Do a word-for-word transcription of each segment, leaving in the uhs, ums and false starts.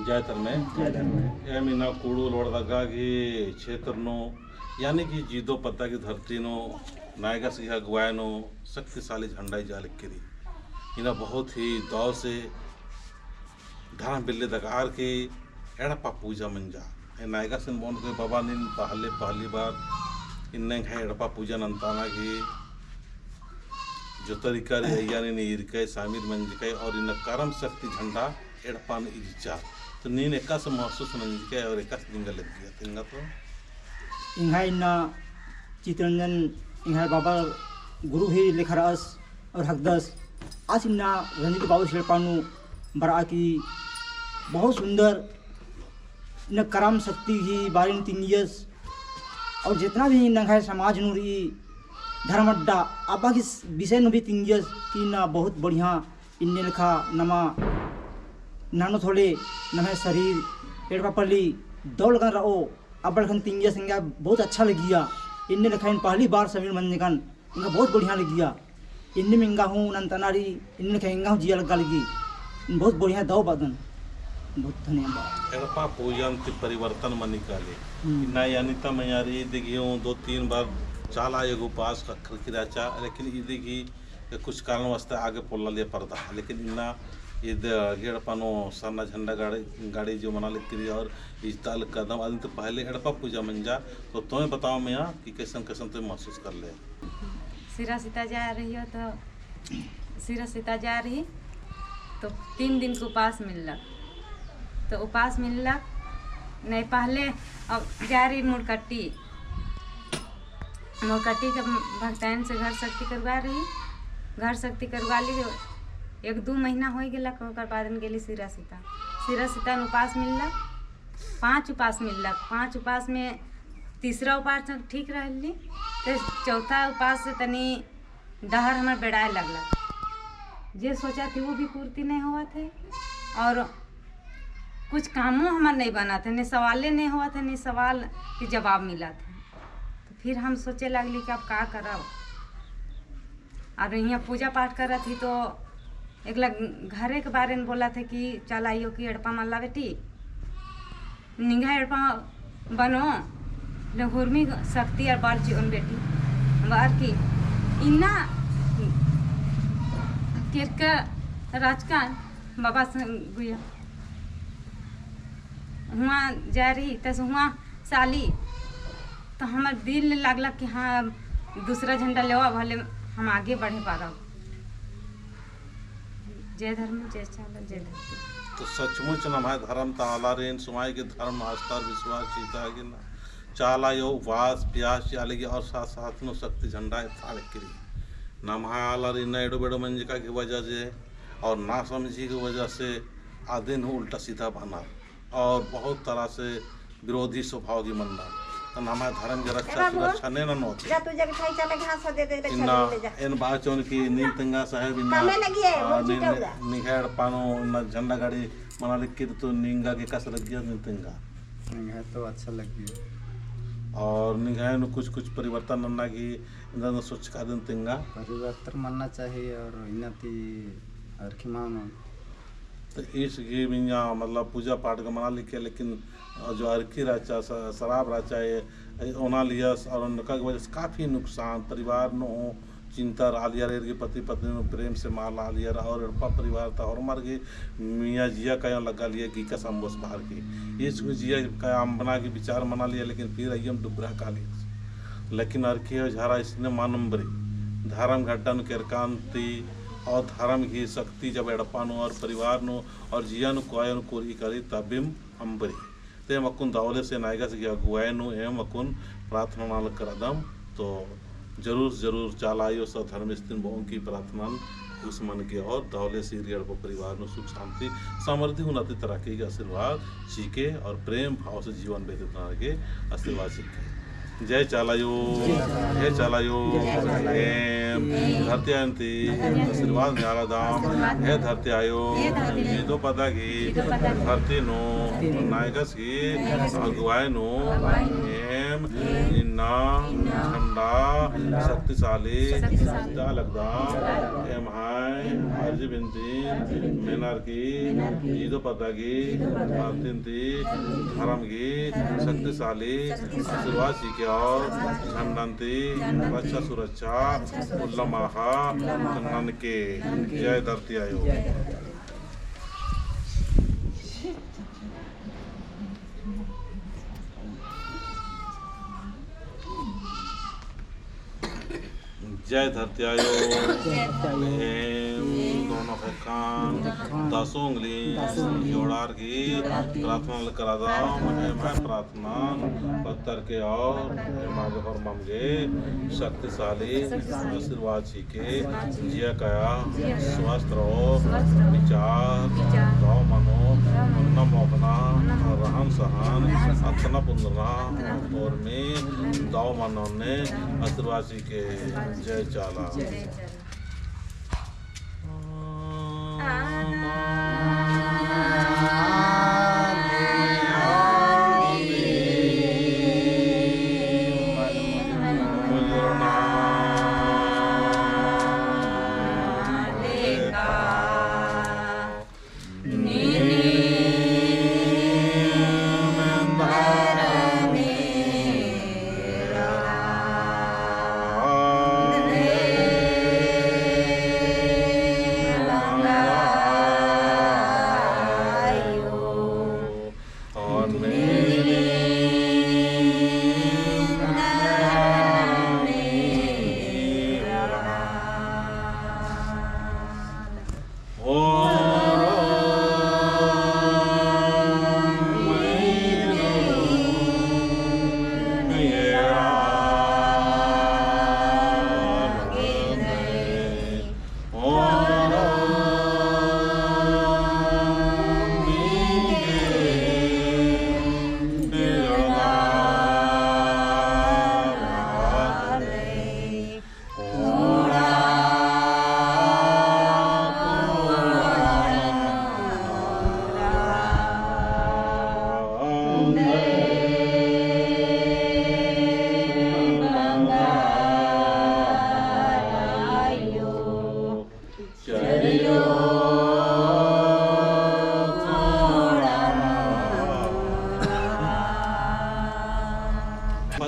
जय धर्मे। जय धर्मे। एम इन्ना कुड़ू लोहरदगा गही क्षेत्र नू, यानी कि जीदो पद्दा गही धरती नू, नायगस गही अगुवाई नू शक्तिशाली झंडा इजा लगी रई। इन्ना बहुत ही दव से धर्म बिल्ले दगार की एड़पा पूजा मंजा। ए नायगसिन बओन के बाबा नीन पहले पहली बार इन्ने एंग्है एड़पा पूजा नन्ताना गही जो तरीका रई अइय्या नीन ईरकय, शामिल मंजकय और इन्ना करम शक्ति झंडा एड़पा नू इज्जा। तो नीन एकासे महसूस नंजकय और एकासे निंगा लग्गिया, तिंगा तो? एंग्है इन्ना चितरंजन, एंग्है बाबा गुरु ही लेखा रअस और हकदस। आस इन्ना रंजित बाबू एड़पा नू बरआ की बहुत सुंदर इन्ना करम शक्ति ही बारे में तिंगियस। और जितना भी नंग्है समाज नू रई धर्म अड्डा, अबा की विषय नू भी तिंगियस कि इन्ना बहुत बढ़िया इन्ने लेखा नमा ननो थोड़े नम्है शरीर एड़पा पल्ली दव लगन रओ, अबड़कन तिंगिया संगा बहुत अच्छा लगिया। इन्ने लेखा एन पहली बार शामिल मंजकन, एंगा बहुत बढ़िया लगिया। इन्ने में एंगा हूँ नन्तनरी, इन्ने लेखा एंगा हूँ जिया लग्गा लगी। बहुत बढ़िया दव बअदन। बहुत धन्यवाद। एड़पा पूजन ती परिवर्तन मनी काली। हम्म। इन्ना यानी ता मयारी दिगियों दो तीन बार चाला एगो उपास ख़क्खरकी रहचा, लेकिन इदिगी ये कुछ कारण वास्ते आगे पोल्ला लिए पर्दा, लेकिन इन्ना ईद एड़पा नू सरना झंडा गाड़ी, गाड़ी जो मना लगी रई और इजता लगी रई अदिन तो पहले एड़पा पूजा मंजा, तो तोय बताओ मया कि कैसन कैसन तोय महसूस करले? सिरा सीता जा रही हो तो सिरा सीता जा रही तो तीन दिन को उपास मिललक, तो उपास मिललक नहीं पहले अब जा रही मुड़कट्टी, मोर कटी के भगताइन से घर शक्ति करवा रही, घर शक्ति करवा ली। एक दू महीना होई गेलक, ओकर बाद में गेली सिरा सीता। सिरा सीता में उपास मिललक, पाँच उपास मिललक। पाँच उपास में तीसरा उपास तक ठीक रहली, तो चौथा उपास से तनी डहर हमर बेड़ाए लगलक। जे सोचा थी वो भी पूर्ति नहीं होवत है, और कुछ कामो हमर नहीं बनत है, ने सवाले नहीं होवत है, ने सवाल के जवाब मिलत है। तो फिर हम सोचे लगली कि अब का करब। अब यहाँ पूजा पाठ करत ही तो एकला घरे के बारे में बोलत है कि चल आइयो कि एड़पा मल्ला बेटी, निंग्है एड़पा बनो, ले हुरमी शक्ति और बल चिओन बेटी। बार की इन्ना केरका राजकान बाबा से गुया। हुआ जा रही, तस हुआ साली, तो हमर दिल लागलक कि हाँ, दूसरा झंडा लेवा, भले हम आगे बढ़े पारब। जय धर्म, जय चाला, जय धरती। तो सचमुच नम्है धर्म ता आलारिन सुमाई के धर्म आस्था और विश्वास चिता गे ना। चाला आयो उपास प्यास चिआ लगी और साथ साथ नू शक्ति झंडा एथालकी रई। नम्है आलारिन एड़ो बेड़ो मंजका की वजह से और ना समझी की वजह से अदिन हूँ उल्टा सीधा बना। और बहुत तरह से विरोधी स्वभाव गी मन्ना। तो नम्है धर्म गे रक्षा सुरक्षा ने ननोत। जा तू जब खाई चले घास दे दे, इन्ना ले जा। एन बाचोन कि नीन तेंगा साहेब इन्ना, कमे लगी है, आ, मुझे नी-, क्या हुआ? निंग्है एड़पा नू इन्ना झंडा गाड़ी मना लगी तो निंगा गे कस लगिया नीन तेंगा? निंग्है तो अच्छा लगिया। और निंग्है नू कुछ कुछ परिवर्तन नन्ना गी इन्ना सोच का दिन तेंगा? परिवर्तन मन्ना चाहिए और इन्ना ती अरखी मानो। तो ईस गी मिंजा मतलब पूजा पाठ का मना लिखे, लेकिन जो अरखी रहचा, स-, शराब रहचा, ये, ये ओना लियस और उनका की वजह से काफी नुकसान, परिवार नू चिंता रआलियर, एरगी पति पत्नी नू प्रेम से मल रआलियर और एड़पा परिवार ता होरमर गी मिया जिया काया लग्गालियर गी का संबोस बाहर की। ईस गी जिया काया अम्बना गी विचार मना लिया, लेकिन फिर अइयम डुबरा कालियस। लेकिन अरखी हो झारा इसने मानम्बरी, धर्म घड्डन केरकान ती और धर्म गी शक्ति जब एड़पा नू और परिवार नू और जिया नू कोया नू कोरी करी तबिम अम्बरी। ते एम अक्कुन दवले से नायगस गी अगुवाई नू एम अक्कुन प्रार्थना नना लगदम। तो जरूर जरूर चाला आयो स धर्मेस दिन बओन की प्रार्थना उस मन के और दवले से ईर एड़पा परिवार नू सुख शांति समृद्धि उन्नति तरक्की गी आशीर्वाद चिके और प्रेम भाव से जीवन व्यतीत नना गे आशीर्वाद चिके। जय चाला आयो, हे चाला आयो, एम धरती आयन ती आशीर्वाद नेआ लगदम, हे धरती आयो, ईदो पद्दा गही धरती नू नायगस गही अगुवाई नू एम इन्ना झंडा शक्तिशाली चिआ लगदम। एम्है अर्जी बिनती मेनर की ईदो पद्दा गही धरती ती धरम गही शक्तिशाली आशीर्वाद चिके और झंडन ती रक्षा सुरक्षा उल्ला माख़ा ननके। जय धरती आयो। जय धरती आयो। जय धरती आयो। एम दोनों ख़ेक्खन दसों उंगली जोड़ार की प्रार्थना लगदम। एम्है प्रार्थना पत्तर के और एमा गे होरमम गे शक्तिशाली आशीर्वाद चिके। जिया काया स्वस्थ रओ, विचार दव मनो, ओन्ना मोख़ना, रहन सहन अत्तना पुन्दना होरमी दव मनो ने आशीर्वाद चिके। जय चाला।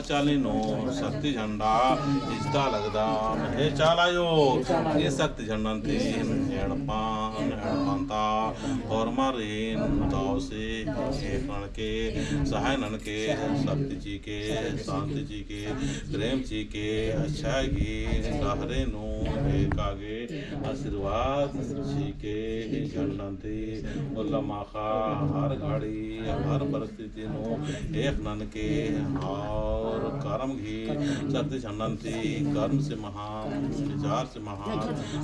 चाली नू शक्ति झंडा इजता लगदम। हे चाला आयो, ई शक्ति झंडन ती एड़पन, एड़पन ता होरमर इन दव से एका ननके, सहाय ननके, शक्ति चिके, शांति चिके, प्रेम चिके, अच्छा गही डहरे नू एका गे आशीर्वाद चिके। झंडन ती उल्ला माख़ा हर घड़ी, हर परिस्थिति नू एका ननके और करम गही शक्ति झंडन ती करम से महान, विचार से महान,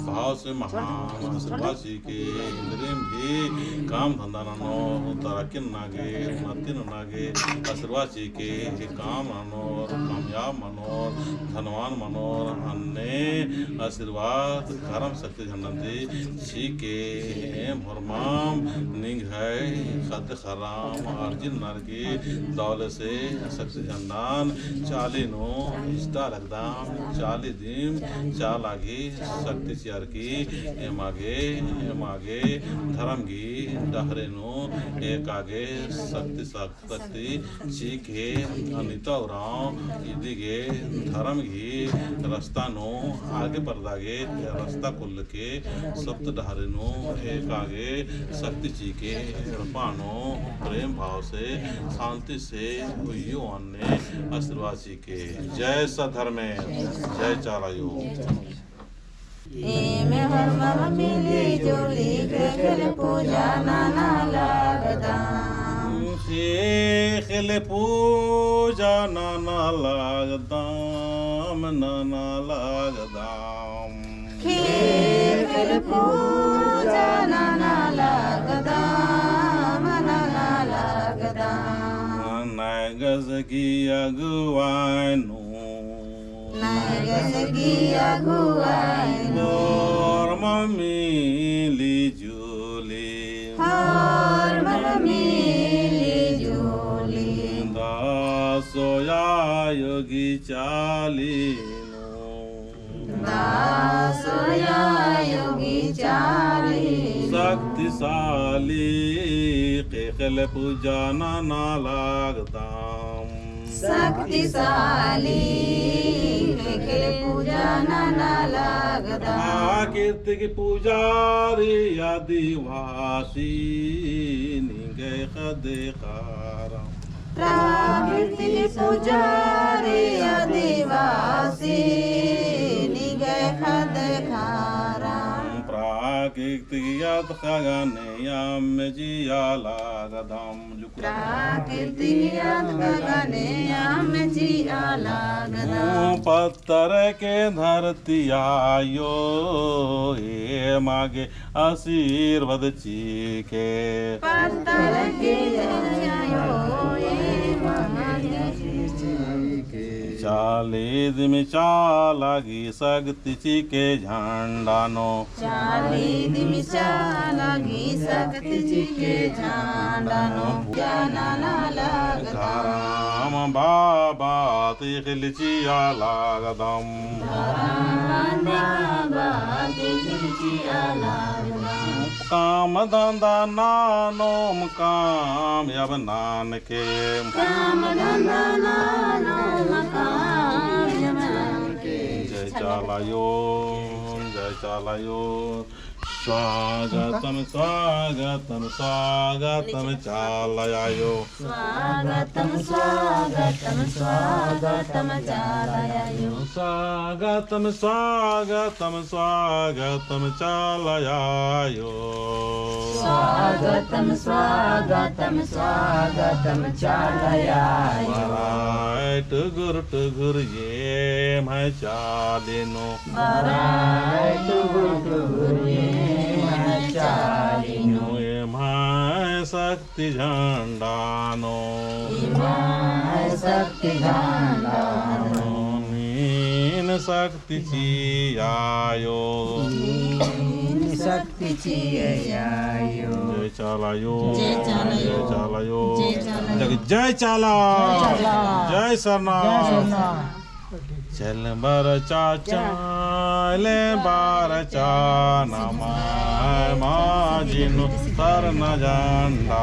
भाव से महान आशीर्वाद चिके। इन्द्रिम भी काम धंधा ननोर तरक्की नना गे, उन्नति नना गे आशीर्वाद चिके। काम ननोर कामयाब मनोर, धनवान मनोर, अन्ने आशीर्वाद करम शक्ति झंडन ती चिके। एम होरमम निंग्है ख़द्द ख़र्रम अर्जी ननर की दव ले से शक्ति झंडन चाली नू इजता लगदम। चाली दिम चाला गही शक्ति चिअर की एमा गे, एमा गे धरम गही डहरे नू एका गे शक्ति शक्ति चिके। अनिता उराँव इदी गे धरम गही रस्ता नू आगे परदा गे रस्ता कुल्ल के सप्त डहरे नू एका गे शक्ति चिके। एड़पा नू प्रेम भाव से शांति से उइयो अन्ने आशीर्वाद चिके। जय सत धर्मेस, जय चाला आयो। एम होरमम मिली जुली ख़ेख़ेल पूजा नना लगदम। ख़ेख़ेल पूजा नना लगदम, नना लगदम। ख़ेख़ेल पूजा नना लगदम, नना लगदम। नैग गही अगुवाई नू। नैगस गही अगुवाई नू। होरमर मिली जुली। होरमर मिली जुली। दासो आयो गही चाली नू। दासो आयो गही चाली नू। शक्तिशाली ख़ेख़ेल पूजा नना लगदम। शक्तिशाली ख़ेख़ेल पूजा नना लगदम। प्राकृतिक पुजारी आदिवासी निंग्है ख़द्द ख़र्रम। प्राकृतिक पुजारी आदिवासी निंग्है ख़द्द ख़र्रम। प्राकृतिक अद ख़गने अम्म चिआ लगदम। प्राकृतिक अद ख़गने अम्म चिआ लगदम। पत्थर के धरती आयो, एमा गे आशीर्वाद चिके। पत्थर के धरती आयो, एमा गे आशीर्वाद चिके। चाली दिम चाला गही शक्ति चिके झंडा नू। चाली दिम चाला गही शक्ति चिके झंडा नू। पूजा नना लगदम। धरम बाबा तिख़िल चिआ लगदम। धरम बाबा तिख़िल चिआ लगदम। काम धंधा ननोम कामयाब ननके। काम धंधा ननोम कामयाब ननके। जय चाला आयो, जय चाला आयो। स्वागतम, स्वागतम, स्वागतम चाला आयो। स्वागतम, स्वागतम, स्वागतम चाला आयो। स्वागतम, स्वागतम, स्वागतम चाला आयो। स्वागतम, स्वागतम, स्वागतम चाला आयो। बरअय टुगुर टुगुर एम्है चाली नू। बरअय टुगुर टुगुर एम्है चाली नू। एम्है शक्ति झंडा नू। एम्है शक्ति झंडा नू। नीन शक्ति चिआ आयो। नीन शक्ति चिआ आयो। जय चाला आयो। जय चाला आयो। जय चाला आयो। जय चाला आयो। जय चाला। जय चाला। जय सरना। जय सरना। चल बरचा चल बरचा नम्है माझी नू सरना झंडा।